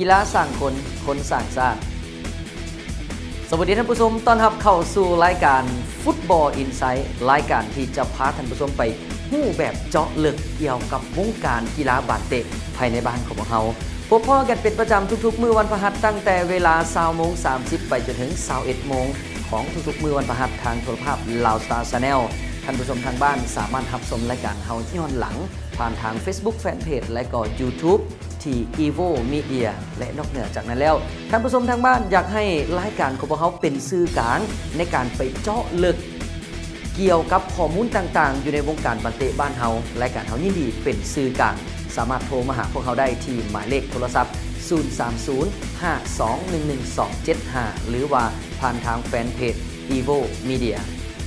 ກິລາສ້າງຄົນ, ຄົນສ້າງຊາດ. ສະຫວັດດີທ່ານຜູ້ຊົມ, ຕ້ອນຮັບເຂົ້າສູ່ລາຍການ Football Insight, ລາຍການທີ່ຈະພາທ່ານຜູ້ຊົມໄປຮູ້ແບບເຈາະເລິກກ່ຽວກັບວົງການກິລາບານເຕະພາຍໃນບ້ານຂອງພວກເຮົາ. ພົບພໍ້ກັນເປັນປະຈຳທຸກໆມື້ວັນພະຫັດ, ຕັ້ງແຕ່ເວລາຊາວໂມງສາມສິບໄປຈົນເຖິງຊາວເອັດໂມງຂອງທຸກໆມື້ວັນພະຫັດ ທາງໂທລະພາບ Loud Star Channel. ທ່ານຜູ້ຊົມທາງບ້ານສາມາດຮັບຊົມລາຍການເຮົາຍ້ອນຫຼັງ ຜ່ານທາງ Facebook Fanpage ແລະກໍ YouTube ທີ່ Evo Media ແລະນອກເໜືອຈາກນັ້ນແລ້ວ, ທ່ານຜູ້ຊົມທາງບ້ານຢາກໃຫ້ລາຍການຂອງພວກເຮົາເປັນສື່ກາງໃນການໄປເຈາະເລິກກ່ຽວກັບຂໍ້ມູນຕ່າງໆຢູ່ໃນວົງການບານເຕະບ້ານເຮົາ, ລາຍການເຮົາຍິນດີເປັນສື່ກາງ. ສາມາດໂທມາຫາພວກເຮົາໄດ້ທີ່ໝາຍເລກໂທລະສັບ ສູນສາມສູນ ຫ້າສອງໜຶ່ງໜຶ່ງສອງເຈັດຫ້າ ຫຼືວ່າຜ່ານທາງແຟນເພຈ Evo Media.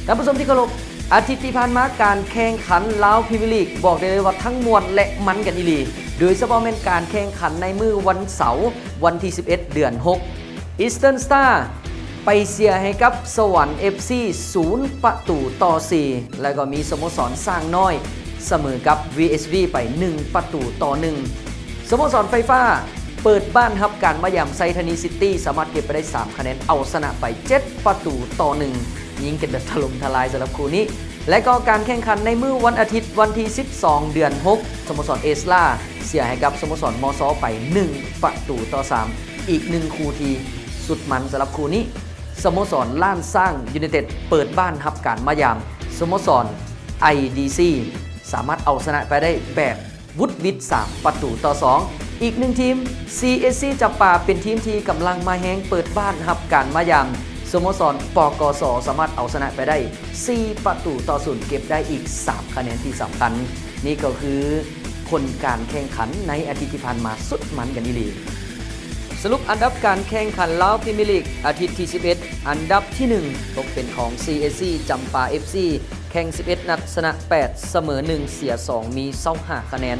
ທ່ານຜູ້ຊົມທີ່ເຄົາລົບ, ອາທິດທີ່ຜ່ານມາ ການແຂ່ງຂັນລາວພຣີເມຍລີກ ບອກໄດ້ເລີຍວ່າທັງມ່ວນ ແລະ ມັນກັນອີ່ຫຼີ, ໂດຍສະເພາະແມ່ນການແຂ່ງຂັນໃນມື້ວັນເສົາ ວັນທີສິບເອັດ ເດືອນຫົກ Eastern Star ໄປເສຍໃຫ້ກັບສະຫວັນ ເອັຟຊີ ສູນປະຕູຕໍ່ສີ່ ແລ້ວກໍມີສະໂມສອນຊ້າງນ້ອຍສະເໝີກັບ VSV ໄປໜຶ່ງປະຕູຕໍ່ໜຶ່ງ. ສະໂມສອນໄຟຟ້າເປີດບ້ານຮັບການມາຢາມໄຊທານີຊິຕີ ສາມາດເກັບໄປໄດ້ສາມຄະແນນ ເອົາຊະນະໄປເຈັດປະຕູຕໍ່ໜຶ່ງ ຍິງກັນແບບຖະຫຼົ່ມທະລາຍສຳລັບຄູ່ນີ້. ແລະກໍການແຂ່ງຂັນໃນມື້ວັນອາທິດ ວັນທີສິບສອງ ເດືອນຫົກ ສະໂມສອນເອສລາເສຍໃຫ້ກັບສະໂມສອນ ມສ ໄປໜຶ່ງປະຕູຕໍ່ສາມ ອີກໜຶ່ງຄູ່ທີ່ສຸດມັນສຳລັບຄູ່ນີ້. ສະໂມສອນລ້ານຊ້າງຢູໄນເຕັດເປີດບ້ານຮັບການມາຢາມສະໂມສອນ ໄອດີຊີ ສາມາດເອົາຊະນະໄປໄດ້ແບບ ຫວຸດຫວິດ ສາມປະຕູຕໍ່ສອງ. ອີກໜຶ່ງທີມ ຊີເອສຊີ ຈຳປາ ເປັນທີມທີ່ກຳລັງມາແຮງ ເປີດບ້ານຮັບການມາຢາມສະໂມສອນ ປກສ ສາມາດເອົາຊະນະໄປໄດ້ສີ່ປະຕູຕໍ່ສູນ ເກັບໄດ້ອີກສາມຄະແນນທີ່ສຳຄັນ. ນີ້ກໍຄືຜົນການແຂ່ງຂັນໃນອາທິດທີ່ຜ່ານມາ ສຸດມັນກັນອີ່ຫຼີ. ສະຫຼຸບອັນດັບການແຂ່ງຂັນລາວພຣີເມຍລີກ ອາທິດທີສິບເອັດ ອັນດັບທີໜຶ່ງ ຕົກເປັນຂອງ ຊີເອສຊີ ຈຳປາ ເອັຟຊີ ແຂ່ງສິບເອັດນັດ ຊະນະແປດ ສະເໝີໜຶ່ງ ເສຍສອງ ມີຊາວຫ້າຄະແນນ.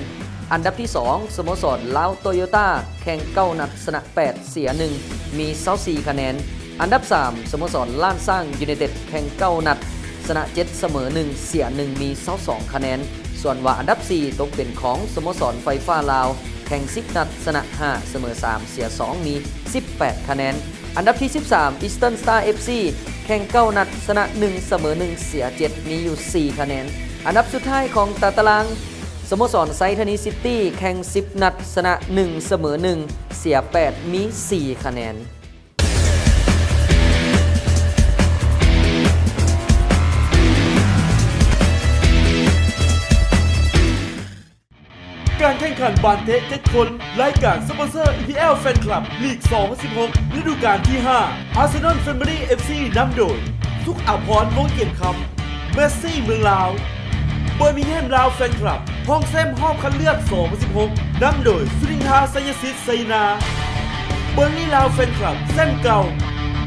ອັນດັບທີສອງ ສະໂມສອນລາວໂຕໂຍຕ້າ ແຂ່ງເກົ້ານັດ ຊະນະແປດ ເສຍໜຶ່ງ ມີຊາວສີ່ຄະແນນ. ອັນດັບສາມ ສະໂມສອນລ້ານຊ້າງຢູໄນເຕັດ ແຂ່ງເກົ້ານັດ ຊະນະເຈັດ ສະເໝີໜຶ່ງ ເສຍໜຶ່ງ ມີຊາວສອງຄະແນນ. ສ່ວນວ່າອັນດັບສີ່ຕົກເປັນຂອງສະໂມສອນໄຟຟ້າລາວ ແຂ່ງສິບນັດ ຊະນະຫ້າ ສະເໝີສາມ ເສຍສອງ ມີສິບແປດຄະແນນ. ອັນດັບທີສິບສາມ ອີສເຕີນສະຕາ ເອັຟຊີ ແຂ່ງເກົ້ານັດ ຊະນະໜຶ່ງ ສະເໝີໜຶ່ງ ເສຍເຈັດ ມີຢູ່ສີ່ຄະແນນ. ອັນດັບສຸດທ້າຍຂອງຕາຕະລາງ ສະໂມສອນໄຊທານີຊິຕີ ແຂ່ງສິບນັດ ຊະນະໜຶ່ງ ສະເໝີໜຶ່ງ ເສຍແປດ ມີສີ່ຄະແນນ. ການແຂ່ງຂັນບານເຕະເຈັດຄົນ ລາຍການສະປອນເຊີ ອີພີແອລ ແຟນຄລັບ ລີກສອງພັນສິບຫົກ ລະດູການທີຫ້າ ອາເຊນອນ ແຟມິລີ ເອັຟຊີ ນຳໂດຍ ສຸກ ອາພອນ ວົງເກມຄຳ, ເມສຊີ ເມືອງລາວ, ເບີມິງແຮມ ລາວ ແຟນຄລັບ ຮອງແຊມຮອບຄັດເລືອກສອງພັນສິບຫົກ ນຳໂດຍ ສຸນິນທາ ໄຊຍະສິດ ໄຊນາ, ເບີນລີ ລາວ ແຟນຄລັບ ແຊມເກົ່າ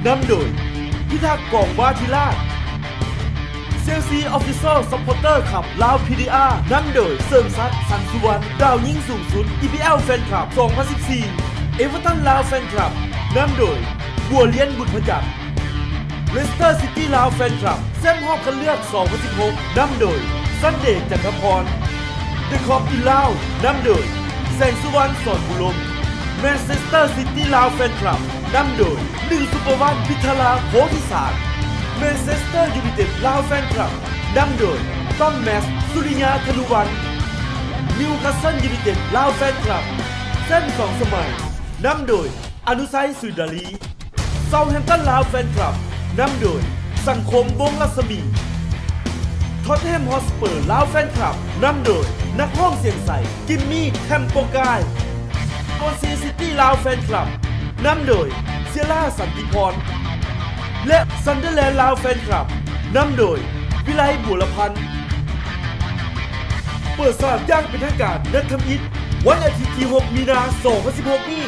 ນຳໂດຍ ພິທັກ ກອງວາທິລາດ, ເຊລຊີ ອອບຟິຊຽວ ຊັບພອດເຕີ ຄັບ ລາວ ພີດີອາ ນຳໂດຍ ເສີມສັກ ສັງສຸວັນ ດາວຍິງສູງສຸດ ອີພີແອລ ແຟນຄລັບ ສອງພັນສິບສີ່, ເອເວີຕັນ ລາວ ແຟນຄລັບ ນຳໂດຍ ບົວລຽນ ບຸນພະຈັນ, ເລສເຕີ ຊິຕີ ລາວ ແຟນຄລັບ ແຊມຮອບຄັດເລືອກສອງພັນສິບຫົກ ນຳໂດຍ ຊັນເດ ຈັນທະພອນ, ເດຄອບ ອິນລາວ ນຳໂດຍ ແສງສຸວັນ ສອນບຸລົມ, ແມນເຊສເຕີ ຊິຕີ ລາວ ແຟນຄລັບ ນຳໂດຍ ໜຶ່ງ ສຸບປະວັນ ພິທະລາ ໂພທິສານ, ແມນເຊສເຕີ ຢູໄນເຕັດ ລາວ ແຟນຄລັບ ນຳໂດຍ ຕ້ອມ ແມັກ ສຸລິຍາ ທະນຸວັນ, ນິວຄາສເຊິນ ຢູໄນເຕັດ ລາວ ແຟນຄລັບ ແຊມສອງສະໄໝ ນຳໂດຍ ອະນຸໄຊ ສຸຍດາລີ, ເຊົາແຮມຕັນ ລາວ ແຟນຄລັບ ນຳໂດຍ ສັງຄົມ ວົງລັດສະໝີ, ທອດແຮມ ຮອດສະເປີ ລາວ ແຟນຄລັບ ນຳໂດຍ ນັກຮ້ອງສຽງໃສ ກິມມີ ແທມໂປກາຍ, ກອນຊີ ຊິຕີ ລາວ ແຟນຄລັບ ນຳໂດຍ ເຊຍລາ ສັນຕິພອນ ແລະ ຊັນເດີແລນ ລາວ ແຟນຄລັບ ນຳໂດຍ ວິໄລ ບົວລະພັນ. ເປີດສະໜາມຢ່າງເປັນທາງການ ນັດທຳອິດ ວັນອາທິດທີຫົກ ມີນາ ສອງພັນສິບຫົກນີ້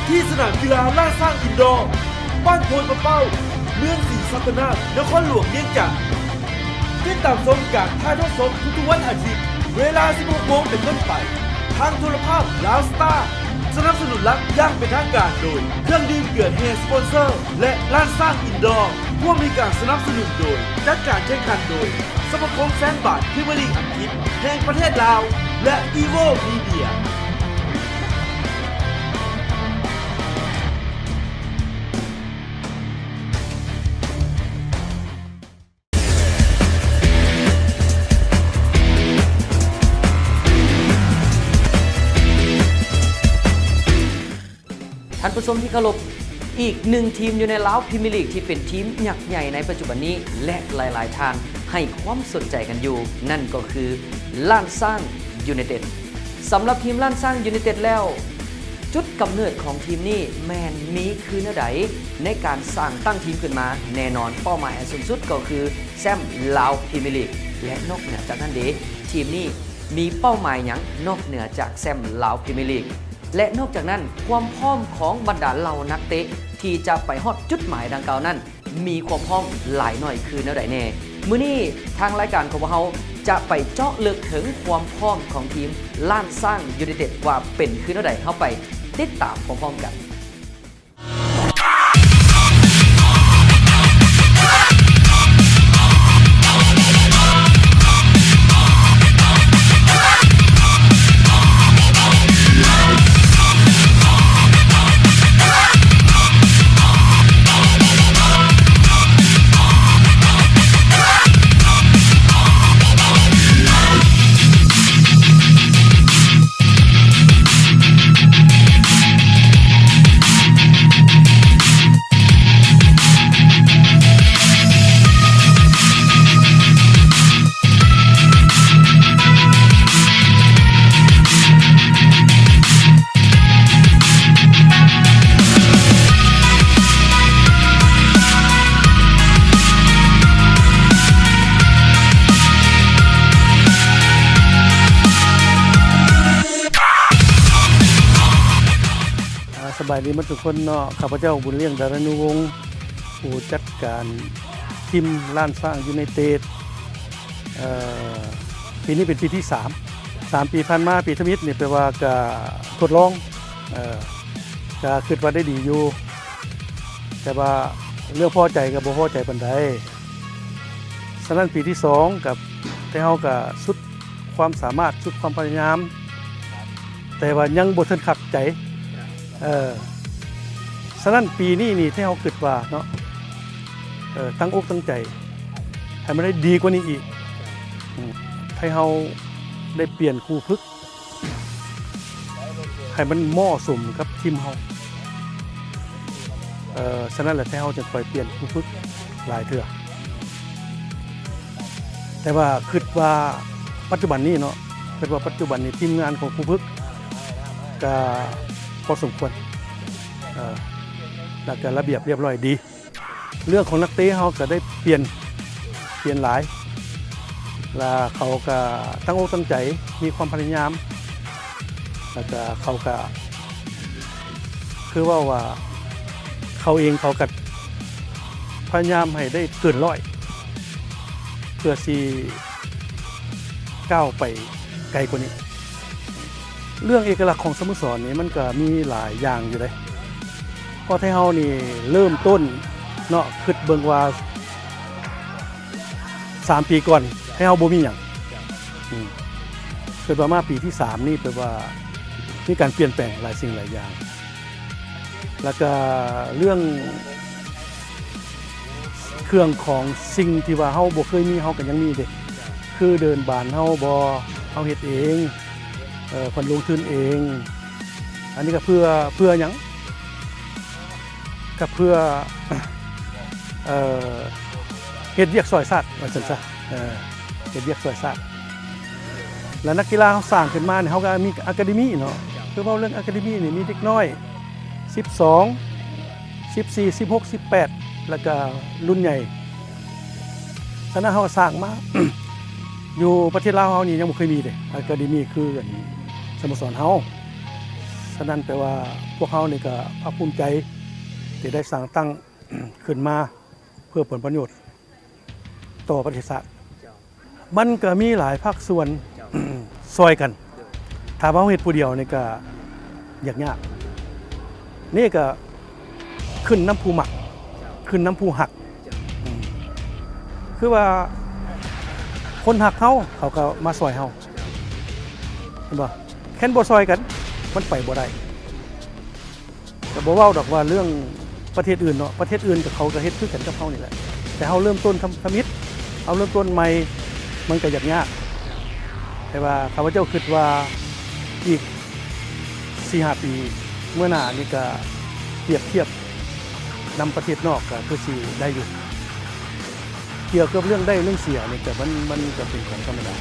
ທີ່ສະໜາມກິລາລ້ານຊ້າງອິນດໍ ບ້ານໂພນປະເປົ້າ ເມືອງສີສັດຕະນາກ ນະຄອນຫຼວງວຽງຈັນ. ຕິດຕາມຊົມການຖ່າຍທອດສົດທຸກໆວັນອາທິດ ເວລາສິບຫົກໂມງເປັນຕົ້ນໄປ ທາງໂທລະພາບ Loud Star. ສະໜັບສະໜູນຫຼັກຢ່າງເປັນທາງການໂດຍ ເຄື່ອງດື່ມເກືອແຮ່ສະປອນເຊີ ແລະ ລ້ານຊ້າງອິນດໍ ຜູ້ອຳນວຍການສະໜັບສະໜູນໂດຍ ຈັດການແຂ່ງຂັນໂດຍ ສະມາຄົມແຟນບານພຣີເມຍລີກອັງກິດແຫ່ງປະເທດລາວ ແລະ ອີໂວ ມີເດຍ. ທ່ານຜູ້ຊົມທີ່ເຄົາລົບ, ອີກໜຶ່ງທີມຢູ່ໃນລາວພຣີເມຍລີກທີ່ເປັນທີມຍັກໃຫຍ່ໃນປັດຈຸບັນນີ້ ແລະ ຫຼາຍໆທ່ານໃຫ້ຄວາມສົນໃຈກັນຢູ່, ນັ້ນກໍຄືລ້ານຊ້າງຢູໄນເຕັດ. ສຳລັບທີມລ້ານຊ້າງຢູໄນເຕັດແລ້ວ, ຈຸດກຳເນີດຂອງທີມນີ້ແມ່ນມີຄືແນວໃດໃນການສ້າງຕັ້ງທີມຂຶ້ນມາ? ແນ່ນອນ, ເປົ້າໝາຍອັນສູງສຸດກໍຄືແຊ້ມລາວພຣີເມຍລີກ ແລະ ນອກເໜືອຈາກນັ້ນເດ, ທີມນີ້ມີເປົ້າໝາຍຫຍັງນອກເໜືອຈາກແຊ້ມລາວພຣີເມຍລີກ? ແລະ ນອກຈາກນັ້ນ, ຄວາມພ້ອມຂອງບັນດາເຫຼົ່ານັກເຕະທີ່ຈະໄປຮອດຈຸດໝາຍດັ່ງກ່າວນັ້ນ ມີຄວາມພ້ອມຫຼາຍໜ້ອຍຄືແນວໃດແດ່? ມື້ນີ້ທາງລາຍການຂອງພວກເຮົາຈະໄປເຈາະເລິກເຖິງຄວາມພ້ອມຂອງທີມລ້ານຊ້າງຢູໄນເຕັດວ່າເປັນຄືແນວໃດ, ເຮົາໄປຕິດຕາມພ້ອມໆກັນ. ອ່າ ສະບາຍດີໝົດທຸກຄົນເນາະ, ຂ້າພະເຈົ້າ ບຸນລ້ຽງ ດາຣະນຸວົງ ຜູ້ຈັດການທີມລ້ານຊ້າງຢູໄນເຕັດ. ເອີ ປີນີ້ເປັນປີທີສາມ, ສາມປີຜ່ານມາ ປີທຳອິດນີ້ແປວ່າກະທົດລອງ, ເອີ ກະຄິດວ່າໄດ້ດີຢູ່, ແຕ່ວ່າເລື່ອງພໍໃຈກະບໍ່ພໍໃຈປານໃດ. ສະນັ້ນປີທີສອງກະ ແຕ່ເຮົາກະສຸດຄວາມສາມາດ ສຸດຄວາມພະຍາຍາມ, ແຕ່ວ່າຍັງບໍ່ທັນຄັກໃຈ. ເອີ ສະນັ້ນປີນີ້ນີ້ ທີ່ເຮົາຄິດວ່າເນາະ ເອີ ຕັ້ງອົກຕັ້ງໃຈໃຫ້ມັນໄດ້ດີກວ່ານີ້ອີກ, ອືມ ໃຫ້ເຮົາໄດ້ປ່ຽນຄູຝຶກ ໃຫ້ມັນເໝາະສົມກັບທີມເຮົາ. ເອີ ສະນັ້ນແຫຼະ ແທ້ເຮົາຈຶ່ງຄ່ອຍປ່ຽນຄູຝຶກຫຼາຍເທື່ອ. ແຕ່ວ່າຄິດວ່າປັດຈຸບັນນີ້ເນາະ, ຄິດວ່າປັດຈຸບັນນີ້ທີມງານຂອງຄູຝຶກກະພໍສົມຄວນ, ເອີ ແລ້ວກະລະບຽບລຽບຮ້ອຍດີ. ເລື່ອງຂອງນັກເຕະເຮົາກະໄດ້ປ່ຽນ, ປ່ຽນຫຼາຍ, ລະເຂົາກະຕັ້ງອົກຕັ້ງໃຈ, ມີຄວາມພະຍາຍາມ, ລະກະເຂົາກະ ຄືເວົ້າວ່າ ເຂົາເອງເຂົາກະພະຍາຍາມໃຫ້ໄດ້ເກີນຮ້ອຍ ເພື່ອຊິກ້າວໄປໄກກວ່ານີ້. ເລື່ອງເອກະລັກຂອງສະໂມສອນນີ້ ມັນກະມີຫຼາຍຢ່າງຢູ່ເດ້, ເພາະໄທເຮົານີ້ເລີ່ມຕົ້ນເນາະ, ຄິດເບິ່ງວ່າສາມປີກ່ອນ ໄທເຮົາບໍ່ມີຫຍັງ, ອືມ ເກີດວ່າມາປີທີສາມນີ້ ແປວ່າມີການປ່ຽນແປງຫຼາຍສິ່ງຫຼາຍຢ່າງ. ແລ້ວກະເລື່ອງເຄື່ອງຂອງສິ່ງທີ່ວ່າເຮົາບໍ່ເຄີຍມີ ເຮົາກະຍັງມີເດ້, ຄືເດີ່ນບານເຮົາບໍ່ ເຮົາເຮັດເອງ, ເອີ ເພິ່ນລົງທຶນເອງ. ອັນນີ້ກະເພື່ອ, ເພື່ອຫຍັງ? ກະເພື່ອ ເອີ ເຮັດວຽກຊ່ອຍຊາດວ່າຊັ້ນຊະ, ເອີ ເຮັດວຽກຊ່ອຍຊາດ. ແລ້ວນັກກິລາເຮົາສ້າງຂຶ້ນມານີ້ ເຮົາກະມີອາຄາເດມີເນາະ, ຄືເວົ້າເລື່ອງອາຄາເດມີນີ້ ມີເດັກນ້ອຍສິບສອງ ສິບສີ່ ສິບຫົກ ສິບແປດ ແລ້ວກະລຸ້ນໃຫຍ່. ສະນັ້ນເຮົາກະສ້າງມາ ຢູ່ປະເທດລາວເຮົານີ້ຍັງບໍ່ເຄີຍມີເດ້ ອາຄາເດມີຄືອັນສະໂມສອນເຮົາ. ສະນັ້ນແປວ່າພວກເຮົານີ້ກະພາກພູມໃຈທີ່ໄດ້ສ້າງຕັ້ງຂຶ້ນມາ ເພື່ອຜົນປະໂຫຍດຕໍ່ປະເທດຊາດ. ເຈົ້າ. ມັນກະມີຫຼາຍພາກສ່ວນ ເຈົ້າ. ຊ່ອຍກັນ. ໂດຍ. ຖ້າວ່າເຮົາເຮັດຜູ້ດຽວນີ້ກະຍາກໆ. ນີ້ກະຂຶ້ນນຳຜູ້ມັກ. ເຈົ້າ. ຂຶ້ນນຳຜູ້ຮັກ. ເຈົ້າ. ອືມ. ຄືວ່າຄົນຮັກເຮົາ ເຂົາກະມາຊ່ອຍເຮົາ. ເຈົ້າ. ເຫັນບໍ່? ຄັນບໍ່ຊ່ອຍກັນ ມັນໄປບໍ່ໄດ້. ກະບໍ່ເວົ້າດອກວ່າເລື່ອງປະເທດອື່ນເນາະ, ປະເທດອື່ນກະເຂົາກະເຮັດຄືກັນກັບເຮົານີ້ແຫຼະ, ແຕ່ເຮົາເລີ່ມຕົ້ນທຳ, ທຳອິດ, ເຮົາເລີ່ມຕົ້ນໃໝ່ ມັນກະຍາກຍາກ. ແຕ່ວ່າຂ້າພະເຈົ້າຄິດວ່າອີກສີ່ຫ້າປີເມື່ອໜ້ານີ້ກະ ປຽບທຽບນຳປະເທດນອກກໍຄືຊິໄດ້ຢູ່. ກ່ຽວກັບເລື່ອງໄດ້ເລື່ອງເສຍນີ້ກໍມັນ ມັນກໍເປັນຂອງທຳມະດາ.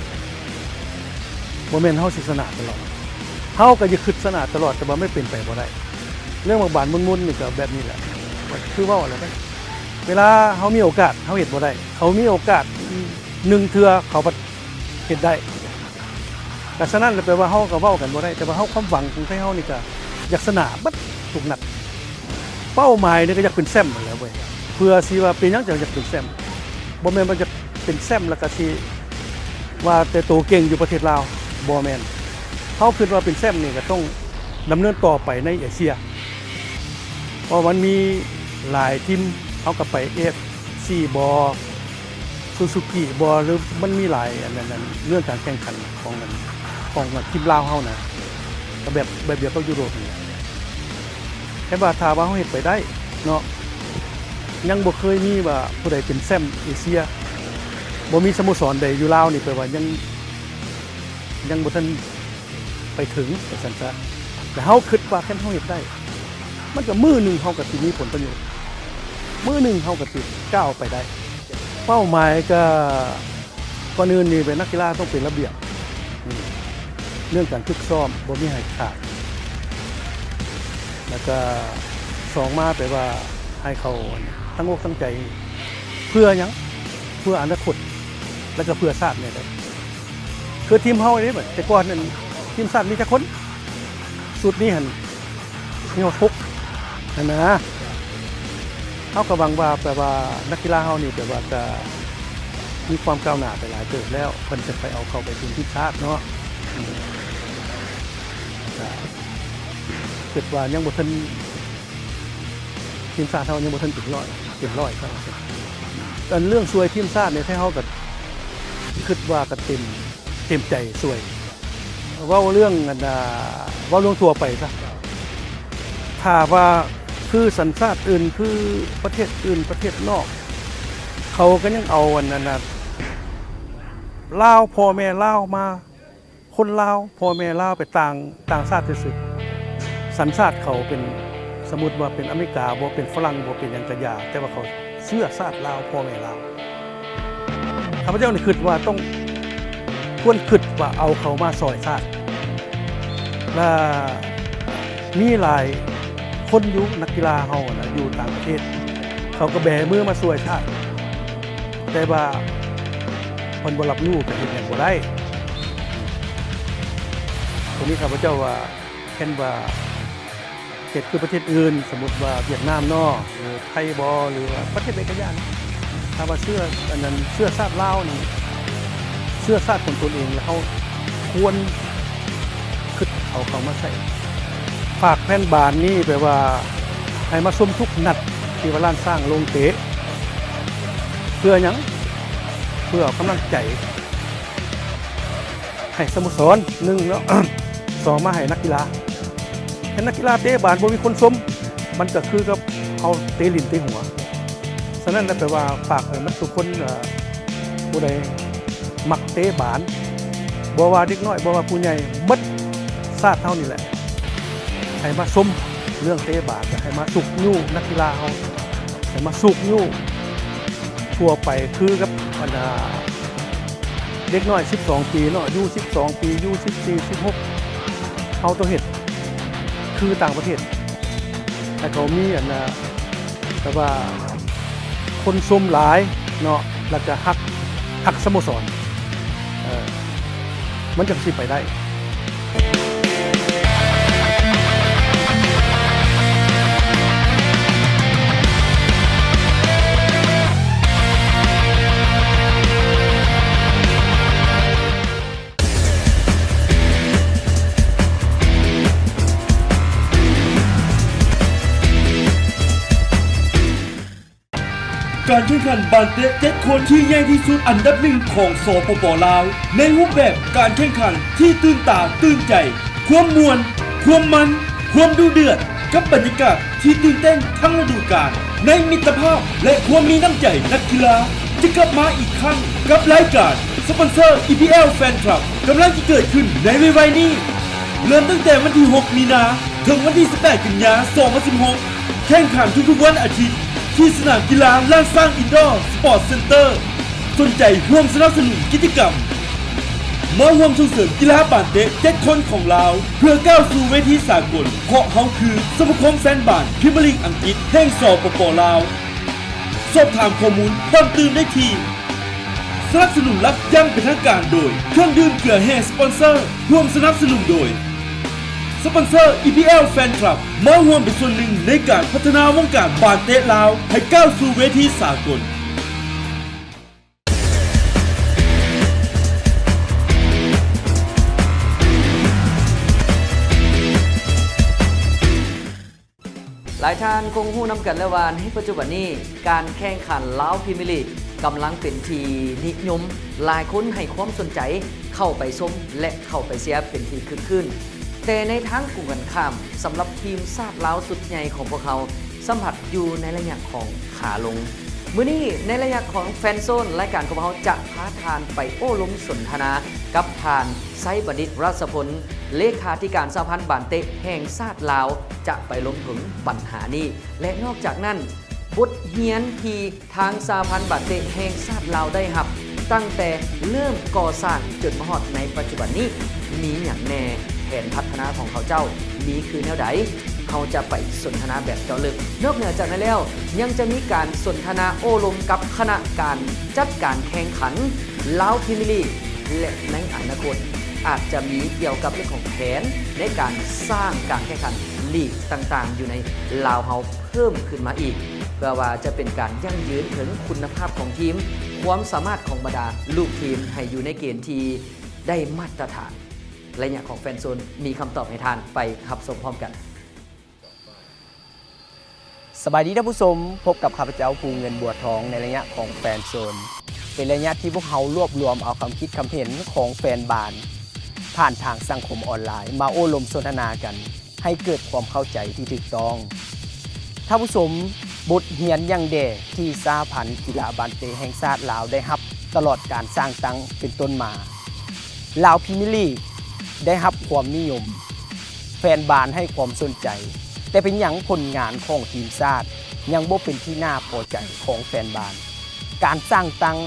ບໍ່ແມ່ນເຮົາຊິຊະນະຕະຫຼອດ. ເຮົາກໍຢາກຄຶດຊະນະຕະຫຼອດ, ແຕ່ວ່າມັນເປັນໄປບໍ່ໄດ້. ເລື່ອງບັກບານໝຸ່ນໆນີ້ກໍແບບນີ້ແຫຼະ. ຄືເວົ້າແຫຼະ ເວລາເຮົາມີໂອກາດ ເຮົາເຮັດບໍ່ໄດ້, ເຂົາມີໂອກາດໜຶ່ງເທື່ອ ເຂົາບັດເຮັດໄດ້. ກະສະນັ້ນແຫຼະ ແປວ່າເຮົາກໍເວົ້າກັນບໍ່ໄດ້, ແຕ່ວ່າເຮົາ ຄວາມຫວັງຂອງໄທເຮົານີ້ກະຢາກຊະນະເບິດທຸກນັດ. ເປົ້າໝາຍນີ້ກໍຢາກເປັນແຊ້ມຫັ້ນແຫຼະເວີຍ, ເພື່ອຊິວ່າເປັນຫຍັງຈັ່ງຢາກເປັນແຊ້ມ. ບໍ່ແມ່ນວ່າຢາກເປັນແຊ້ມແລ້ວກະຊິວ່າແຕ່ໂຕເກັ່ງຢູ່ປະເທດລາວ, ບໍ່ແມ່ນ. ເຮົາຄິດວ່າເປັນແຊ້ມນີ້ກໍຕ້ອງດຳເນີນຕໍ່ໄປໃນເອເຊຍ, ເພາະມັນມີຫຼາຍທີມ, ເຮົາກໍໄປເອຟຊີບໍ ຊູຊູກິບໍ ຫຼືມັນມີຫຼາຍອັນນັ້ນ ເລື່ອງການແຂ່ງຂັນຂອງອັນ ຂອງທີມລາວເຮົານະ ກໍແບບ ແບບດຽວກັບຢູໂຣບນີ້ແຫຼະ. ແຕ່ວ່າຖ້າວ່າເຮົາເຮັດໄປໄດ້ເນາະ, ຍັງບໍ່ເຄີຍມີວ່າຜູ້ໃດເປັນແຊ້ມເອເຊຍ, ບໍ່ມີສະໂມສອນໃດຢູ່ລາວນີ້ ແປວ່າຍັງ ຍັງບໍ່ທັນໄປເຖິງ ວ່າຊັ້ນຊະ. ແຕ່ເຮົາຄິດວ່າຄັນເຮົາເຮັດໄດ້ ມັນກໍມື້ໜຶ່ງເຮົາກໍຊິມີຜົນປະໂຫຍດ, ມື້ໜຶ່ງເຮົາກໍຊິກ້າວໄປໄດ້. ເປົ້າໝາຍກໍ ກ່ອນອື່ນນີ້ເປັນນັກກິລາຕ້ອງເປັນລະບຽບ, ອືມ ເລື່ອງການຝຶກຊ້ອມບໍ່ມີໃຫ້ຂາດ, ແລ້ວກໍສອງມາແປວ່າໃຫ້ເຂົາຕັ້ງອົກຕັ້ງໃຈ. ເພື່ອຫຍັງ? ເພື່ອອະນາຄົດ ແລ້ວກໍເພື່ອຊາດນີ້ແຫຼະ. ຄືທີມເຮົານີ້ ແຕ່ກ່ອນນັ້ນທີມຊາດມີຈັກຄົນ? ຊຸດນີ້ຫັ້ນ ມີຮອດຫົກຫັ້ນນະ. ເຮົາກໍຫວັງວ່າ ແປວ່ານັກກິລາເຮົານີ້ ແປວ່າຈະມີຄວາມກ້າວໜ້າໄປຫຼາຍເຕີບແລ້ວ, ເພິ່ນຈະໄປເອົາເຂົ້າໄປເປັນທີມຊາດເນາະ. ອືມ ກໍຄິດວ່າຍັງບໍ່ທັນ ທີມຊາດເຮົາຍັງບໍ່ທັນເຕັມຮ້ອຍ ເຕັມຮ້ອຍເທົ່ານັ້ນ. ອັນເລື່ອງຊ່ວຍທີມຊາດນີ້ ແທ້ເຮົາກໍຄິດວ່າກໍເຕັມ ເຕັມໃຈຊ່ວຍ. ເວົ້າເລື່ອງອັນ ອ່າ ເວົ້າເລື່ອງທົ່ວໄປຊະ, ຖ້າວ່າຄືສັນຊາດອື່ນ ຄືປະເທດອື່ນ ປະເທດນອກ ເຂົາກໍຍັງເອົາອັນ ອັນ ອັນລາວ ພໍ່ແມ່ລາວມາ ຄົນລາວ ພໍ່ແມ່ລາວໄປຕ່າງ ຕ່າງຊາດຊື່ໆ ສັນຊາດເຂົາເປັນ ສະໝຸດວ່າເປັນອາເມລິກາບໍ ເປັນຝຣັ່ງບໍ ເປັນຫຍັງກະຢ່າ, ແຕ່ວ່າເຂົາເຊື້ອຊາດລາວ ພໍ່ແມ່ລາວ. ຂ້າພະເຈົ້ານີ້ຄິດວ່າຕ້ອງ ຄວນຄິດວ່າເອົາເຂົາມາຊ່ອຍຊາດ. ລະມີຫຼາຍຄົນຢູ່ ນັກກິລາເຮົານະ ຢູ່ຕ່າງປະເທດ ເຂົາກໍແບມືມາຊ່ວຍຊາດ, ແຕ່ວ່າເພິ່ນບໍ່ຮັບຮູ້ ກໍເຮັດຫຍັງບໍ່ໄດ້. ໂຕນີ້ຂ້າພະເຈົ້າວ່າ ເຫັນວ່າເຮັດຄືປະເທດອື່ນ, ສົມມຸດວ່າຫວຽດນາມເນາະ ຫຼືໄທບໍ ຫຼືວ່າປະເທດໃດກໍຢ່າ, ຖ້າວ່າເຊື້ອ ອັນນັ້ນ ເຊື້ອຊາດລາວນີ້ ເຊື້ອຊາດຂອງຕົນເອງ ແລ້ວເຮົາຄວນຄິດເອົາເຂົາມາໃສ່. ຝາກແຜ່ນບານນີ້ ແປວ່າໃຫ້ມາຊົມທຸກນັດທີ່ວ່າລ້ານຊ້າງລົງເຕະ. ເພື່ອຫຍັງ? ເພື່ອເອົາກຳລັງໃຈ ໃຫ້ສະໂມສອນໜຶ່ງເນາະ, ສອງມາໃຫ້ນັກກິລາ. ຄັນນັກກິລາເຕະບານບໍ່ມີຄົນຊົມ ມັນກໍຄືກັບເຮົາເຕະຫຼິ້ນເຕະຫົວ. ສະນັ້ນແຫຼະ ແປວ່າຝາກໃຫ້ໝົດທຸກຄົນ ເອີ ຜູ້ໃດມັກເຕະບານ ບໍ່ວ່າເດັກນ້ອຍ ບໍ່ວ່າຜູ້ໃຫຍ່ ໝົດຊາດເຮົານີ້ແຫຼະ ໃຫ້ມາຊົມເລື່ອງເຕະບານ ແລະ ໃຫ້ມາຊຸກຍູ້ນັກກິລາເຮົາ ໃຫ້ມາຊຸກຍູ້ ທົ່ວໄປ ຄືກັບບັນດາເດັກນ້ອຍສິບສອງປີເນາະ, ຢູ່ສິບສອງປີ, ຢູ່ສິບສີ່ ສິບຫົກ ເຮົາຕ້ອງເຮັດຄືຕ່າງປະເທດ ໃຫ້ເຂົາມີອັນນາ ແບບວ່າຄົນຊົມຫຼາຍເນາະ ແລ້ວກະຮັກ ຮັກສະໂມສອນ ເອີ ມັນຈັ່ງຊິໄປໄດ້. ການແຂ່ງຂັນບານເຕະເຈັດຄົນທີ່ໃຫຍ່ທີ່ສຸດອັນດັບໜຶ່ງຂອງ ສປປ ລາວ ໃນຮູບແບບການແຂ່ງຂັນທີ່ຕື່ນຕາຕື່ນໃຈ, ຄວາມມ່ວນ, ຄວາມມັນ, ຄວາມດຸເດືອດ, ກັບບັນຍາກາດທີ່ຕື່ນເຕັ້ນທັງລະດູການ. ໃນມິດຕະພາບ ແລະ ຄວາມມີນ້ຳໃຈນັກກິລາ ຈະກັບມາອີກຄັ້ງກັບລາຍການ ສະປອນເຊີ ອີ ພີ ແອລ Fan Club ກຳລັງຈະເກີດຂຶ້ນໃນໄວໆນີ້. ເລີ່ມຕັ້ງແຕ່ວັນທີຫົກ ມີນາ ເຖິງວັນທີສິບແປດ ກັນຍາ ສອງພັນສິບຫົກ ແຂ່ງຂັນທຸກໆວັນອາທິດ ທີ່ສະໜາມກິລາລ້ານຊ້າງອິນດໍສະປອດເຊັນເຕີ. ສົນໃຈຮ່ວມສະໜັບສະໜູນກິດຈະກຳ? ມາຮ່ວມສົ່ງເສີມກິລາບານເຕະເຈັດຄົນຂອງລາວ ເພື່ອກ້າວສູ່ເວທີສາກົນ, ເພາະເຮົາຄືສະມາຄົມແຟນບານພຣີເມຍລີກອັງກິດແຫ່ງ ສປປ ລາວ. ສອບຖາມຂໍ້ມູນເພີ່ມຕື່ມໄດ້ທີ່ ສະໜັບສະໜູນຫຼັກຢ່າງເປັນທາງການໂດຍ ເຄື່ອງດື່ມເກືອແຮ່ສະປອນເຊີ. ຮ່ວມສະໜັບສະໜູນໂດຍ ສະປອນເຊີ ອີ ພີ ແອລ Fan Club ມາຮ່ວມເປັນສ່ວນໜຶ່ງໃນການພັດທະນາວົງການບານເຕະລາວໃຫ້ກ້າວສູ່ເວທີສາກົນ. ຫຼາຍທ່ານຄົງຮູ້ນຳກັນແລ້ວວ່າ ໃນປັດຈຸບັນນີ້ ການແຂ່ງຂັນລາວພຣີເມຍລີກກຳລັງເປັນທີ່ນິຍົມ, ຫຼາຍຄົນໃຫ້ຄວາມສົນໃຈເຂົ້າໄປຊົມ ແລະ ເຂົ້າໄປເຊຍເປັນທີ່ຄຶກຄື້ນ. ແຕ່ໃນທາງກົງກັນຂ້າມ, ສຳລັບທີມຊາດລາວຊຸດໃຫຍ່ຂອງພວກເຮົາ ສຳຜັດຢູ່ໃນໄລຍະຂອງຂາລົງ. ມື້ນີ້ໃນໄລຍະຂອງແຟນໂຊນ, ລາຍການຂອງພວກເຮົາຈະພາທ່ານໄປໂອ້ລົມສົນທະນາກັບທ່ານ ໄຊບັນດິດ ຣາຊະພົນ ເລຂາທິການສະຫະພັນບານເຕະແຫ່ງຊາດລາວ ຈະໄປລົມເຖິງບັນຫານີ້ ແລະ ນອກຈາກນັ້ນ ບົດຮຽນທີ່ທາງສະຫະພັນບານເຕະແຫ່ງຊາດລາວໄດ້ຮັບ ຕັ້ງແຕ່ເລີ່ມກໍ່ສ້າງຈົນມາຮອດໃນປັດຈຸບັນນີ້ ມີຫຍັງແດ່? ແຜນພັດທະນາຂອງເຂົາເຈົ້າມີຄືແນວໃດ? ເຮົາຈະໄປສົນທະນາແບບເຈາະເລິກ. ນອກເໜືອຈາກນັ້ນແລ້ວ ຍັງຈະມີການສົນທະນາໂອ້ລົມກັບຄະນະການຈັດການແຂ່ງຂັນລາວພຣີເມຍລີກ ແລະ ໃນອະນາຄົດ ອາດຈະມີກ່ຽວກັບເລື່ອງຂອງແຜນໃນການສ້າງການແຂ່ງຂັນລີກຕ່າງໆ ຢູ່ໃນລາວເຮົາເພີ່ມຂຶ້ນມາອີກ ເພື່ອວ່າຈະເປັນການຢັ້ງຢືນເຖິງຄຸນນະພາບຂອງທີມ, ຄວາມສາມາດຂອງບັນດາລູກທີມໃຫ້ຢູ່ໃນເກນທີ່ໄດ້ມາດຕະຖານ. ໄລຍະຂອງແຟນໂຊນມີຄຳຕອບໃຫ້ທ່ານໄປຮັບຊົມພ້ອມກັນ. ສະບາຍດີທ່ານຜູ້ຊົມ, ພົບກັບຂ້າພະເຈົ້າ ພູເງິນ ບົວທອງ ໃນໄລຍະຂອງແຟນໂຊນ. ເປັນໄລຍະທີ່ພວກເຮົາລວບລວມເອົາຄຳຄິດຄຳເຫັນຂອງແຟນບານ ຜ່ານທາງສັງຄົມອອນລາຍ ມາໂອ້ລົມສົນທະນາກັນ ໃຫ້ເກີດຄວາມເຂົ້າໃຈທີ່ຖືກຕ້ອງ. ທ່ານຜູ້ຊົມ, ບົດຮຽນຫຍັງແດ່ທີ່ສະຫະພັນກິລາບານເຕະແຫ່ງຊາດລາວໄດ້ຮັບຕະຫຼອດການສ້າງຕັ້ງເປັນຕົ້ນມາ? ລາວພຣີເມຍລີກໄດ້ຮັບຄວາມນິຍົມ, ແຟນບານໃຫ້ຄວາມສົນໃຈ, ແຕ່ເປັນຫຍັງຜົນງານຂອງທີມຊາດຍັງບໍ່ເປັນທີ່ໜ້າພໍໃຈຂອງແຟນບານ? ການສ້າງຕັ້ງ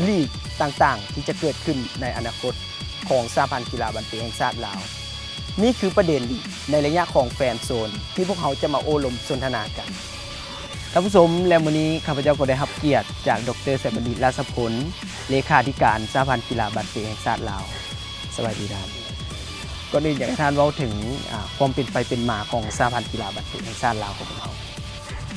ລີກຕ່າງໆທີ່ຈະເກີດຂຶ້ນໃນອະນາຄົດ ຂອງສະຫະພັນກິລາບານເຕະແຫ່ງຊາດລາວ. ນີ້ຄືປະເດັນໃນໄລຍະຂອງແຟນໂຊນ ທີ່ພວກເຮົາຈະມາໂອ້ລົມສົນທະນາກັນ. ທ່ານຜູ້ຊົມ, ແລະ ມື້ນີ້ຂ້າພະເຈົ້າກໍໄດ້ຮັບກຽດຈາກ ດຣ ໄຊບັນດິດ ຣາຊະພົນ ເລຂາທິການສະຫະພັນກິລາບານເຕະແຫ່ງຊາດລາວ. ສະບາຍດີທ່ານ. ກ່ອນອື່ນຢາກໃຫ້ທ່ານເວົ້າເຖິງ ອາ ຄວາມເປັນໄປເປັນມາຂອງສະຫະພັນກິລາບານເຕະແຫ່ງຊາດລາວຂອງພວກເຮົາ.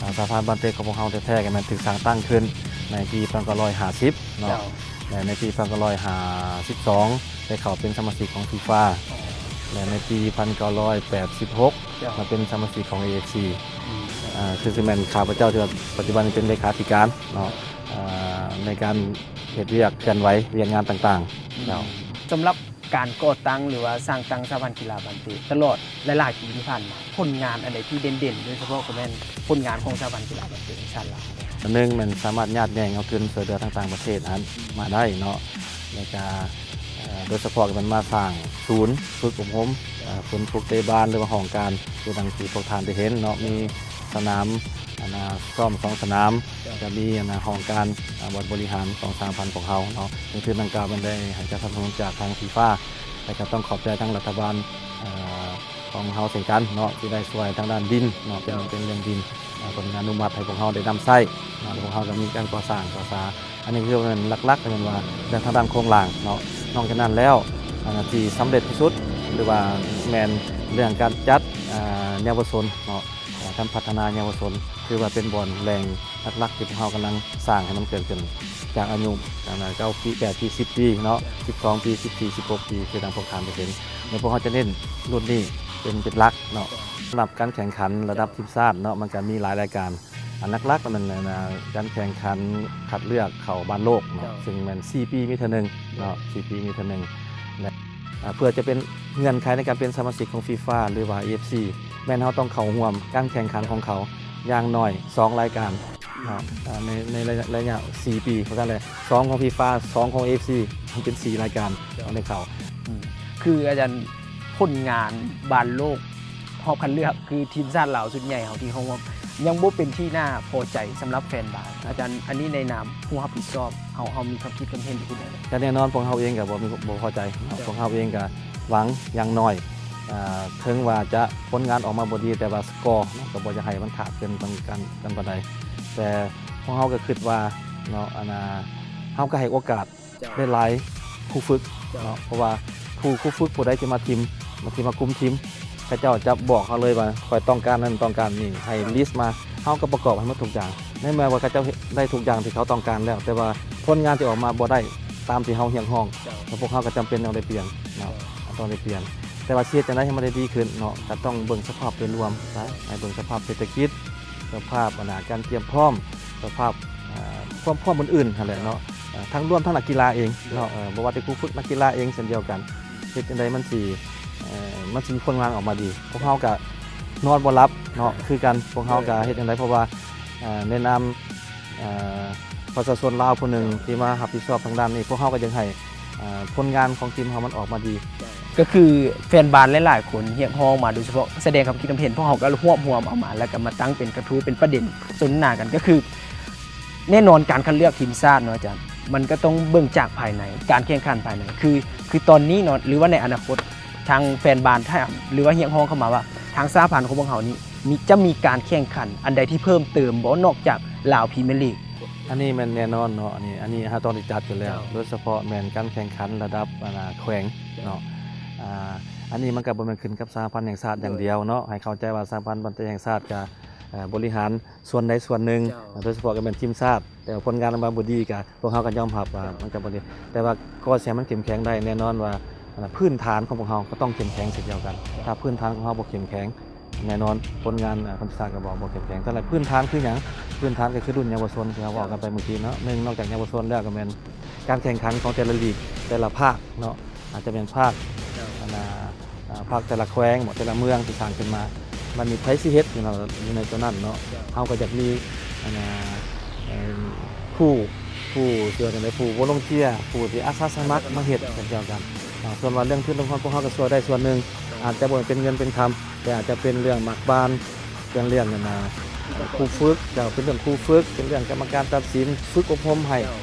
ອາ ສະຫະພັນບານເຕະຂອງພວກເຮົາແທ້ໆ ກໍແມ່ນຖືກສ້າງຕັ້ງຂຶ້ນໃນປີພັນເກົ້າຮ້ອຍຫ້າສິບເນາະ ເຈົ້າ ແລະ ໃນປີພັນເກົ້າຮ້ອຍຫ້າສິບສອງ ໄດ້ເຂົ້າເປັນສະມາຊິກຂອງຟີຟາ ອໍ ແລະ ໃນປີພັນເກົ້າຮ້ອຍແປດສິບຫົກ ເຈົ້າ ມາເປັນສະມາຊິກຂອງເອເອັຟຊີ ອືມ ອາ ຄືຊິແມ່ນຂ້າພະເຈົ້າທີ່ວ່າປັດຈຸບັນນີ້ເປັນເລຂາທິການເນາະ ເຈົ້າ ອາ ໃນການເຮັດວຽກເຄື່ອນໄຫວວຽກງານຕ່າງໆ ອືມ ເຈົ້າ. ສຳລັບ ການກໍ່ຕັ້ງ ຫຼືວ່າສ້າງຕັ້ງສະຫະພັນກິລາບານເຕະ ຕະຫຼອດຫຼາຍໆປີທີ່ຜ່ານມາ ຜົນງານອັນໃດທີ່ເດັ່ນໆ ໂດຍສະເພາະກໍແມ່ນຜົນງານຂອງສະຫະພັນກິລາບານເຕະແຫ່ງຊາດລາວ? ອັນໜຶ່ງແມ່ນສາມາດຍາດແຍ່ງເອົາທຶນຊ່ວຍເຫຼືອທາງຕ່າງປະເທດຫັ້ນມາໄດ້ເນາະ ແລ້ວກະ ເອີ ໂດຍສະເພາະກໍແມ່ນມາສ້າງສູນຝຶກອົບຮົມ ເອີ ສູນຝຶກເຕະບານ ຫຼືວ່າຫ້ອງການ ຄືດັ່ງທີ່ພວກທ່ານໄດ້ເຫັນເນາະ ມີສະໜາມ ອັນນ່າ ຊ້ອມສອງສະໜາມ ເຈົ້າ ແລ້ວກໍມີ ອັນນ່າ ຫ້ອງການ ອາ ບ່ອນບໍລິຫານຂອງສະຫະພັນຂອງເຮົາເນາະ ເຊິ່ງທຶນດັ່ງກ່າວແມ່ນໄດ້ຮັບການສະໜັບສະໜູນຈາກທາງຟີຟາ ແລ້ວກໍຕ້ອງຂອບໃຈທາງລັດຖະບານ ເອີ ຂອງເຮົາເຊັ່ນກັນເນາະ ທີ່ໄດ້ຊ່ວຍທາງດ້ານດິນເນາະ ເປັນ ເຈົ້າ ເປັນເລື່ອງດິນ ເອີ ເພິ່ນອະນຸມັດໃຫ້ພວກເຮົາໄດ້ນຳໃຊ້ເນາະ ແລ້ວພວກເຮົາກໍມີການກໍ່ສ້າງກໍ່ສາ ອັນນີ້ຄືແມ່ນຫຼັກໆ ແມ່ນວ່າເລື່ອງທາງດ້ານໂຄງລ່າງເນາະ ນອກຈາກນັ້ນແລ້ວ ອັນທີ່ສຳເລັດທີ່ສຸດ ຫຼືວ່າແມ່ນເລື່ອງການຈັດ ອາ ເຍົາວະຊົນເນາະ ການພັດທະນາເຍົາວະຊົນ ຖືວ່າເປັນບ່ອນແຫຼ່ງຫຼັກໆ ທີ່ພວກເຮົາກຳລັງສ້າງໃຫ້ມັນເກີດຂຶ້ນ ຈາກອາຍຸ ອັນນ່າ ເກົ້າປີ ແປດປີ ສິບປີເນາະ ສິບສອງປີ ສິບສີ່ ສິບຫົກປີ ຄືດັ່ງພວກທ່ານໄດ້ເຫັນ ແລະ ພວກເຮົາຈະເນັ້ນລຸ້ນນີ້ເປັນ ເປັນຫຼັກເນາະ. ສຳລັບການແຂ່ງຂັນລະດັບທີມຊາດເນາະ ມັນກະມີຫຼາຍລາຍການ ອັນຫຼັກໆ ແມ່ນ ອັນນ່າ ການແຂ່ງຂັນຄັດເລືອກເຂົ້າບານໂລກເນາະ ເຈົ້າ ເຊິ່ງແມ່ນສີ່ປີມີເທື່ອໜຶ່ງເນາະ ເຈົ້າ ສີ່ປີມີເທື່ອໜຶ່ງ ແລະ ອາ ເພື່ອຈະເປັນເງື່ອນໄຂໃນການເປັນສະມາຊິກຂອງຟີຟາ ຫຼືວ່າເອເອັຟຊີ ແມ່ນເຮົາຕ້ອງເຂົ້າຮ່ວມການແຂ່ງຂັນຂອງເຂົາຢ່າງໜ້ອຍສອງລາຍການເນາະ ອາ ໃນ ໃນໄລຍະ ໄລຍະສີ່ປີ ເພາະສະນັ້ນແຫຼະ ສອງຂອງຟີຟາ ສອງຂອງເອເອັຟຊີ ມັນເປັນສີ່ລາຍການ ເຈົ້າ ຕ້ອງໄດ້ເຂົ້າ. ອືມ ຄືອາຈານ ຜົນງານບານໂລກຮອບຄັດເລືອກ ຄືທີມຊາດລາວຊຸດໃຫຍ່ເຮົາທີ່ເຂົ້າຮ່ວມ ຍັງບໍ່ເປັນທີ່ໜ້າພໍໃຈສຳລັບແຟນບານ. ອາຈານ ອັນນີ້ໃນນາມຜູ້ຮັບຜິດຊອບ ເຮົາ ເຮົາມີຄວາມຄິດຄວາມເຫັນຈັ່ງໃດ? ກໍແນ່ນອນ ພວກເຮົາເອງກໍບໍ່ມີ ບໍ່ພໍໃຈເນາະ. ເຈົ້າ. ພວກເຮົາເອງກໍຫວັງຢ່າງໜ້ອຍ ອ່າ ເຖິງວ່າຈະຜົນງານອອກມາບໍ່ດີ ແຕ່ວ່າສະກໍເນາະ ກໍບໍ່ຢາກໃຫ້ມັນຂາດເກີນກັນ ກັນປານໃດ. ແຕ່ພວກເຮົາກໍຄິດວ່າເນາະ ອັນນ່າ ເຮົາກໍໃຫ້ໂອກາດ ເຈົ້າ ຫຼາຍໆຄູຝຶກ ເຈົ້າ ເນາະ ເພາະວ່າຜູ້ຄູຝຶກຜູ້ໃດທີ່ມາທີມ ມາ ທີ່ມາຄຸມທີມ ເຂົາເຈົ້າຈະບອກເຮົາເລີຍວ່າ ຂ້ອຍຕ້ອງການນັ້ນ ຕ້ອງການນີ້ ໃຫ້ ເຈົ້າ ລິສມາ ເຮົາກໍປະກອບໃຫ້ໝົດທຸກຢ່າງ. ໃນເມື່ອວ່າເຂົາເຈົ້າເຮັດໄດ້ທຸກຢ່າງທີ່ເຂົາຕ້ອງການແລ້ວ ແຕ່ວ່າຜົນງານທີ່ອອກມາບໍ່ໄດ້ຕາມທີ່ເຮົາຮຽກຮ້ອງ ເຈົ້າ ແລ້ວພວກເຮົາກໍຈຳເປັນຕ້ອງໄດ້ປ່ຽນເນາະ ເຈົ້າ ຕ້ອງໄດ້ປ່ຽນ. ແຕ່ວ່າຊິເຮັດຈັ່ງໃດໃຫ້ມັນໄດ້ດີຂຶ້ນເນາະ ກໍຕ້ອງເບິ່ງສະພາບໂດຍລວມນະ ໃຫ້ເບິ່ງສະພາບເສດຖະກິດ ສະພາບ ອັນນ່າ ການກຽມພ້ອມ ສະພາບ ເອີ ຄວາມພ້ອມອື່ນໆຫັ້ນແຫຼະເນາະ. ເອີ ທັງລວມທັງນັກກິລາເອງເນາະ ເອີ ບໍ່ວ່າແຕ່ຄູຝຶກ ນັກກິລາເອງເຊັ່ນດຽວກັນ ເຮັດຈັ່ງໃດມັນຊິ ເອີ ມັນຊິມີຜົນງານອອກມາດີ. ພວກເຮົາກະນອນບໍ່ຫຼັບເນາະ ຄືກັນ ພວກເຮົາກະເຮັດຈັ່ງໃດ ເພາະວ່າ ເອີ ໃນນາມ ເອີ ປະຊາຊົນລາວຜູ້ໜຶ່ງທີ່ມາຮັບຜິດຊອບທາງດ້ານນີ້ ພວກເຮົາກໍຢາກໃຫ້ ເອີ ຜົນງານຂອງທີມເຮົາມັນອອກມາດີ. ກໍຄືແຟນບານຫຼາຍໆຄົນຮຽກຮ້ອງມາ ໂດຍສະເພາະສະແດງຄວາມຄິດຄວາມເຫັນ ພວກເຮົາກໍຮວບຮວມເອົາມາ ແລ້ວກໍມາຕັ້ງເປັນກະທູ້ ເປັນປະເດັນສົນທະນາກັນ ກໍຄື ແນ່ນອນການຄັດເລືອກທີມຊາດເນາະອາຈານ ມັນກໍຕ້ອງເບິ່ງຈາກພາຍໃນ ການແຂ່ງຂັນພາຍໃນ ຄື ຄືຕອນນີ້ເນາະ ຫຼືວ່າໃນອະນາຄົດ ທາງແຟນບານຖາມ ຫຼືວ່າຮຽກຮ້ອງເຂົ້າມາວ່າ ທາງສະຫະພັນຂອງພວກເຮົານີ້ ມີ ຈະມີການແຂ່ງຂັນອັນໃດທີ່ເພີ່ມເຕີມບໍ່ ນອກຈາກລາວພຣີເມຍລີກ? ອັນນີ້ແມ່ນແນ່ນອນເນາະ ອັນນີ້ ອັນນີ້ເຮົາຕ້ອງໄດ້ຈັດຢູ່ແລ້ວ ເຈົ້າ ໂດຍສະເພາະແມ່ນການແຂ່ງຂັນລະດັບ ອັນນ່າ ແຂວງເນາະ. ເຈົ້າ. ອ່າ ອັນນີ້ມັນກໍບໍ່ແມ່ນຂຶ້ນກັບສະຫະພັນແຫ່ງຊາດຢ່າງດຽວເນາະ ໂດຍ ໃຫ້ເຂົ້າໃຈວ່າສະຫະພັນບານເຕະແຫ່ງຊາດກໍ ເອີ ບໍລິຫານສ່ວນໃດສ່ວນໜຶ່ງ ເຈົ້າ ໂດຍສະເພາະກໍແມ່ນທີມຊາດ ແຕ່ວ່າຜົນງານອອກມາບໍ່ດີ ກໍພວກເຮົາກໍຍອມຮັບວ່າ ເຈົ້າ ມັນກໍບໍ່ດີ ແຕ່ວ່າກ່ອນຊິໃຫ້ມັນເຂັ້ມແຂງໄດ້ ແນ່ນອນວ່າ ອາ ພື້ນຖານຂອງພວກເຮົາກໍຕ້ອງເຂັ້ມແຂງເຊັ່ນດຽວກັນ. ເຈົ້າ. ຖ້າພື້ນຖານຂອງເຮົາບໍ່ເຂັ້ມແຂງ ແນ່ນອນຜົນງານ ອາ ຂອງທີມຊາດກໍບໍ່ ບໍ່ເຂັ້ມແຂງ. ແຕ່ລະພື້ນຖານຄືຫຍັງ? ພື້ນຖານກໍຄືລຸ້ນເຍົາວະຊົນທີ່ເຮົາເວົ້າກັນໄປເມື່ອກີ້ເນາະ. ເຈົ້າ. ໜຶ່ງ ນອກຈາກເຍົາວະຊົນແລ້ວ ກໍແມ່ນການແຂ່ງຂັນຂອງແຕ່ລະລີກ ແຕ່ລະພາກເນາະ ອາດຈະແມ່ນພາກ ເຈົ້າ ອັນນ່າ ອ່າ ພາກແຕ່ລະແຂວງບໍ ແຕ່ລະເມືອງທີ່ສ້າງຂຶ້ນມາ ມັນມີໃຜຊິເຮັດຢູ່ໃນ ຢູ່ໃນຕົວນັ້ນເນາະ. ເຈົ້າ. ເຮົາກໍຢາກມີ ອັນນ່າ ເອີ່ມ ຜູ້ ຜູ້ ຊິວ່າຈັ່ງໃດ ຜູ້ volunteer ຜູ້ທີ່ອາສາສະໝັກມາເຮັດ ເຈົ້າ ເຊັ່ນດຽວກັນ. ອ່າ ສ່ວນວ່າເລື່ອງທຶນລົງທຶນ ພວກເຮົາກໍຊ່ວຍໄດ້ສ່ວນໜຶ່ງ ເຈົ້າ ອາດຈະບໍ່ເປັນເງິນເປັນຄຳ ແຕ່ອາດຈະເປັນເລື່ອງໝາກບານ ເປັນເລື່ອງ ອັນນ່າ ຄູຝຶກ ເຈົ້າ ເປັນເລື່ອງຄູຝຶກ ເປັນເລື່ອງກຳມະການຕັດສິນ ຝຶກອົບຮົມໃຫ້. ເຈົ້າ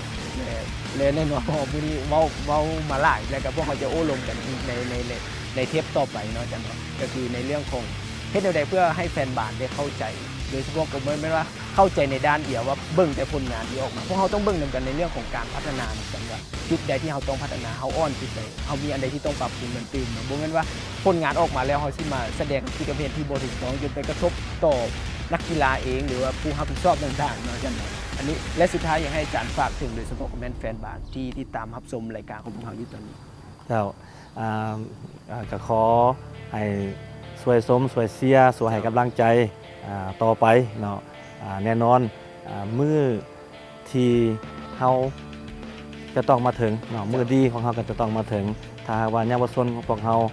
ແລະ ແລະແນ່ນອນ ເພາະວ່າມື້ນີ້ເວົ້າ ເວົ້າມາຫຼາຍ ແລ້ວກໍພວກເຮົາຈະໂອ້ລົມກັນອີກໃນ ໃນ ໃນ ໃນເທບຕໍ່ໄປເນາະອາຈານເນາະ ກໍຄືໃນເລື່ອງຂອງເຮັດແນວໃດເພື່ອໃຫ້ແຟນບານໄດ້ເຂົ້າໃຈ ໂດຍສະເພາະກໍບໍ່ແມ່ນວ່າເຂົ້າໃຈໃນດ້ານດຽວວ່າເບິ່ງແຕ່ຜົນງານທີ່ອອກມາ ພວກເຮົາຕ້ອງເບິ່ງນຳກັນໃນເລື່ອງຂອງການພັດທະນານຳກັນວ່າ ຈຸດໃດທີ່ເຮົາຕ້ອງພັດທະນາ ເຮົາອ່ອນຈຸດໃດ ເຮົາມີອັນໃດທີ່ຕ້ອງປັບປຸງມັນຕື່ມເນາະ ບໍ່ແມ່ນວ່າຜົນງານອອກມາແລ້ວ ເຮົາຊິມາສະແດງຄວາມຄິດຄວາມເຫັນທີ່ບໍ່ຖືກຕ້ອງ ຈົນໄປກະທົບຕໍ່ນັກກິລາເອງ ຫຼືວ່າຜູ້ຮັບຜິດຊອບຕ່າງໆເນາະອາຈານເນາະ. ອັນນີ້ ແລະ ສຸດທ້າຍຢາກໃຫ້ອາຈານຝາກເຖິງ ໂດຍສະເພາະກໍແມ່ນແຟນບານທີ່ຕິດຕາມຮັບຊົມລາຍການຂອງພວກເຮົາຢູ່ຕອນນີ້. ເຈົ້າ ອ່າ ອ່າ ກໍຂໍໃຫ້ຊ່ວຍຊົມ ຊ່ວຍເຊຍ ຊ່ວຍໃຫ້ກຳລັງໃຈ ອ່າ ຕໍ່ໄປເນາະ. ອ່າ ແນ່ນອນ ອ່າ ມື້ ທີ່ເຮົາຈະຕ້ອງມາເຖິງເນາະ ມື້ດີຂອງເຮົາກໍຈະຕ້ອງມາເຖິງ ຖ້າຫາກວ່າເຍົາວະຊົນຂອງພວກເຮົາ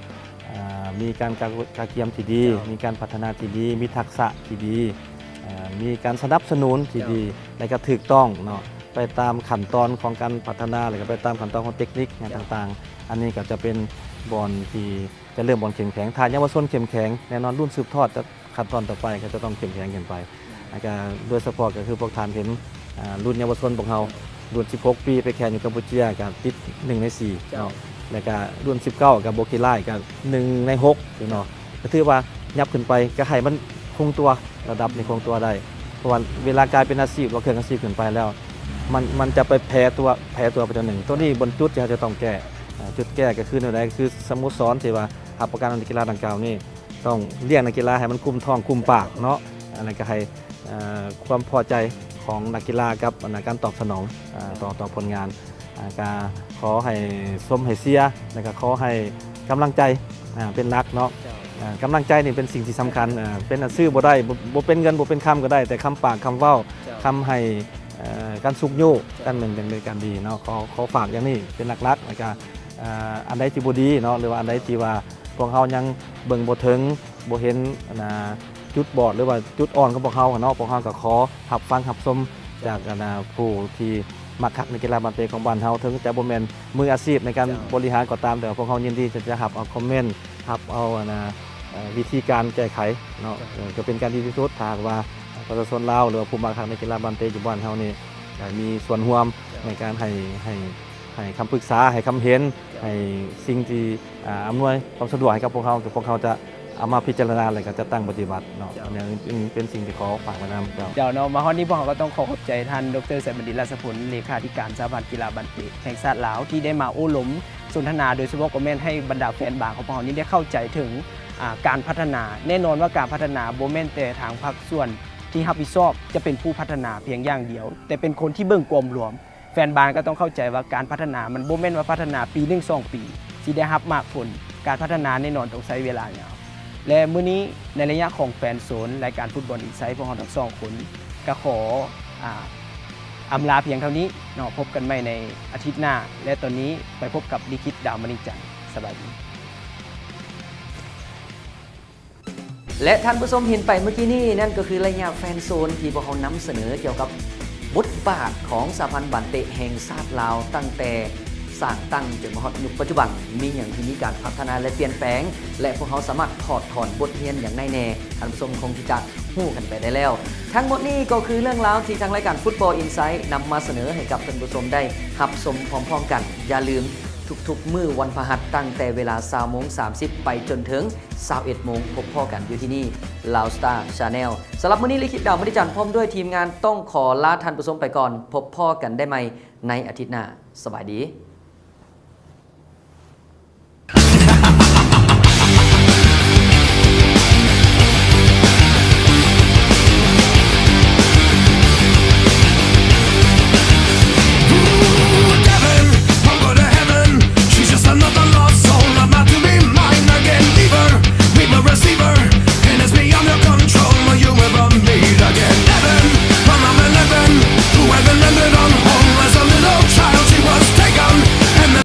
ເອີ່ ມີການກະ ກະກຽມທີ່ດີ ເຈົ້າ ມີການພັດທະນາທີ່ດີ ມີທັກສະທີ່ດີ ເອີ່ ມີການສະໜັບສະໜູນທີ່ດີ ເຈົ້າ ແລະກໍຖືກຕ້ອງເນາະ ໄປຕາມຂັ້ນຕອນຂອງການພັດທະນາ ແລະກໍໄປຕາມຂັ້ນຕອນຂອງເຕັກນິກຫຍັງ ເຈົ້າ ຕ່າງໆ ອັນນີ້ກໍຈະເປັນບ່ອນທີ່ຈະເລີ່ມບ່ອນເຂັ້ມແຂງ ຖ້າເຍົາວະຊົນເຂັ້ມແຂງ ແນ່ນອນລຸ້ນສືບທອດຈະ ຂັ້ນຕອນຕໍ່ໄປກໍຈະຕ້ອງເຂັ້ມແຂງຂຶ້ນໄປ ແລ້ວກໍໂດຍສະເພາະກໍຄືພວກທ່ານເຫັນ ອ່າ ລຸ້ນເຍົາວະຊົນພວກເຮົາ ລຸ້ນສິບຫົກປີໄປແຂ່ງຢູ່ກຳປູເຈຍກໍຕິດໜຶ່ງໃນສີ່ ເຈົ້າ ເນາະ ແລ້ວກໍລຸ້ນສິບເກົ້າກໍບໍ່ຂີ້ລ້າຍກໍໜຶ່ງໃນຫົກເນາະ ກໍຖືວ່າຫຍັບຂຶ້ນໄປກໍໃຫ້ມັນຄົງຕົວ ລະດັບນີ້ຄົງຕົວໄດ້ ເພາະວ່າເວລາກາຍເປັນອາຊີບ ວ່າເຄື່ອງອາຊີບຂຶ້ນໄປແລ້ວ ມັນ ມັນຈະໄປແຜ່ຕົວ ແຜ່ຕົວໄປຕົວໜຶ່ງ ຕົວນີ້ບ່ອນຈຸດທີ່ເຮົາຈະຕ້ອງແກ້ ເອີ່ ຈຸດແກ້ກໍຄືແນວໃດ ຄືສະໂມສອນທີ່ວ່າຮັບປະກັນນັກກິລາດັ່ງກ່າວນີ້ ຕ້ອງລ້ຽງນັກກິລາໃຫ້ມັນກຸ້ມທ້ອງກຸ້ມປາກເນາະ ອັນນັ້ນກໍໃຫ້ ເອີ່ ຄວາມພໍໃຈຂອງນັກກິລາກັບ ອັນນ່າ ການຕອບສະໜອງ ເອີ່ ຕໍ່ ຕໍ່ຜົນງານ ອ່າ ກໍຂໍໃຫ້ຊົມໃຫ້ເຊຍ ແລ້ວກໍຂໍໃຫ້ກຳລັງໃຈ ອ່າ ເປັນຫຼັກເນາະ ເຈົ້າ ອ່າ ກຳລັງໃຈນີ້ເປັນສິ່ງທີ່ສຳຄັນ ອ່າ ເປັນ ຊື້ບໍ່ໄດ້ ບໍ່ ບໍ່ເປັນເງິນບໍ່ເປັນຄຳກໍໄດ້ ແຕ່ຄຳປາກຄຳເວົ້າ ເຈົ້າ ຄຳໃຫ້ ເອີ່ ການຊຸກຍູ້ ເຈົ້າ ກັນແມ່ນເປັນການດີເນາະ ຂໍ ຂໍຝາກຢ່າງນີ້ເປັນຫຼັກໆ ແລ້ວກໍ ອ່າ ອັນໃດທີ່ບໍ່ດີເນາະ ຫຼືວ່າອັນໃດທີ່ວ່າພວກເຮົາຍັງເບິ່ງບໍ່ເຖິງ ບໍ່ເຫັນ ອັນນ່າ ຈຸດບອດ ຫຼືວ່າຈຸດອ່ອນຂອງພວກເຮົາເນາະ ພວກເຮົາກໍຂໍຮັບຟັງຮັບຊົມຈາກ ອັນນ່າ ຜູ້ທີ່ມັກຮັກນັກກິລາບານເຕະຂອງບ້ານເຮົາ ເຖິງຈະບໍ່ແມ່ນມືອາຊີບໃນການ ເຈົ້າ ບໍລິຫານກໍຕາມ ແຕ່ວ່າພວກເຮົາຍິນດີທີ່ຈະຮັບເອົາຄອມເມັນ ຮັບເອົາ ອັນນ່າ ເອີ່ ວິທີການແກ້ໄຂເນາະ ເຈົ້າ ເອີ່ ກໍເປັນການດີທີ່ສຸດ ຖ້າຫາກວ່າ ປະຊາຊົນລາວ ຫຼືວ່າຜູ້ມັກຮັກໃນກິລາບານເຕະຢູ່ບ້ານເຮົານີ້ ໄດ້ມີສ່ວນຮ່ວມໃນການໃຫ້ ໃຫ້ ໃຫ້ຄຳປຶກສາ ໃຫ້ຄຳເຫັນ ໃຫ້ສິ່ງທີ່ ອ່າ ອຳນວຍຄວາມສະດວກໃຫ້ກັບພວກເຮົາ ພວກເຮົາຈະເອົາມາພິຈາລະນາ ແລະ ກໍຈັດຕັ້ງປະຕິບັດເນາະ. ເຈົ້າ ອັນນີ້ເປັນ ເປັນສິ່ງທີ່ຂໍຝາກໄວ້ນຳ. ເຈົ້າ ເຈົ້າເນາະ ມາຮອດນີ້ພວກເຮົາກໍຕ້ອງຂໍຂອບໃຈທ່ານ ດຣ. ໄຊບັນດິດ ລາຊະພົນ ເລຂາທິການສະຫະພັນກິລາບານເຕະແຫ່ງຊາດລາວ ທີ່ໄດ້ມາໂອ້ລົມສົນທະນາ ໂດຍສະເພາະກໍແມ່ນໃຫ້ບັນດາແຟນບານຂອງພວກເຮົານີ້ໄດ້ເຂົ້າໃຈເຖິງ ອ່າ ການພັດທະນາ. ແນ່ນອນວ່າການພັດທະນາບໍ່ແມ່ນແຕ່ທາງພາກສ່ວນທີ່ຮັບຜິດຊອບຈະເປັນຜູ້ພັດທະນາພຽງຢ່າງດຽວ, ແຕ່ເປັນຄົນທີ່ເບິ່ງກວມລວມ. ແຟນບານກໍຕ້ອງເຂົ້າໃຈວ່າການພັດທະນາມັນບໍ່ແມ່ນວ່າພັດທະນາປີໜຶ່ງສອງປີ ຊິໄດ້ຮັບໝາກຜົນ. ການພັດທະນາແນ່ນອນຕ້ອງໃຊ້ເວລາຍາວ. ແລະ ມື້ນີ້ໃນໄລຍະຂອງແຟນໂຊນ ລາຍການຟຸດບອນອິນໄຊ ພວກເຮົາທັງສອງຄົນກໍຂໍ ອ່າ ອຳລາພຽງເທົ່ານີ້ເນາະ. ພົບກັນໃໝ່ໃນອາທິດໜ້າ ແລະ ຕອນນີ້ໄປພົບກັບລິຂິດ ດາວມະນີຈັນ. ສະບາຍດີ. ແລະ ທ່ານຜູ້ຊົມເຫັນໄປເມື່ອກີ້ນີ້ ນັ້ນກໍຄືໄລຍະແຟນໂຊນທີ່ພວກເຮົານຳສະເໜີກ່ຽວກັບບົດບາດຂອງສະຫະພັນບານເຕະແຫ່ງຊາດລາວ ຕັ້ງແຕ່ສ້າງຕັ້ງຈົນມາຮອດຍຸກປັດຈຸບັນ ມີຫຍັງທີ່ມີການພັດທະນາ ແລະ ປ່ຽນແປງ ແລະ ພວກເຮົາສາມາດຖອດຖອນບົດຮຽນຫຍັງໄດ້ແດ່ ທ່ານຜູ້ຊົມຄົງທີ່ຈະຮູ້ກັນໄປໄດ້ແລ້ວ. ທັງໝົດນີ້ກໍຄືເລື່ອງລາວທີ່ທາງລາຍການຟຸດບອນອິນໄຊນຳມາສະເໜີໃຫ້ກັບທ່ານຜູ້ຊົມໄດ້ຮັບຊົມພ້ອມໆກັນ. ຢ່າລືມ ທຸກໆມື້ວັນພະຫັດ ຕັ້ງແຕ່ເວລາຊາວໂມງສາມສິບໄປຈົນເຖິງຊາວເອັດໂມງ ພົບພໍ້ກັນຢູ່ທີ່ນີ້ Lao Star Channel. ສຳລັບມື້ນີ້ ລິຂິດ ດາວມະນີຈັນ ພ້ອມດ້ວຍທີມງານຕ້ອງຂໍລາທ່ານຜູ້ຊົມໄປກ່ອນ. ພົບພໍ້ກັນໄດ້ໃໝ່ໃນອາທິດໜ້າ. ສະບາຍດີ.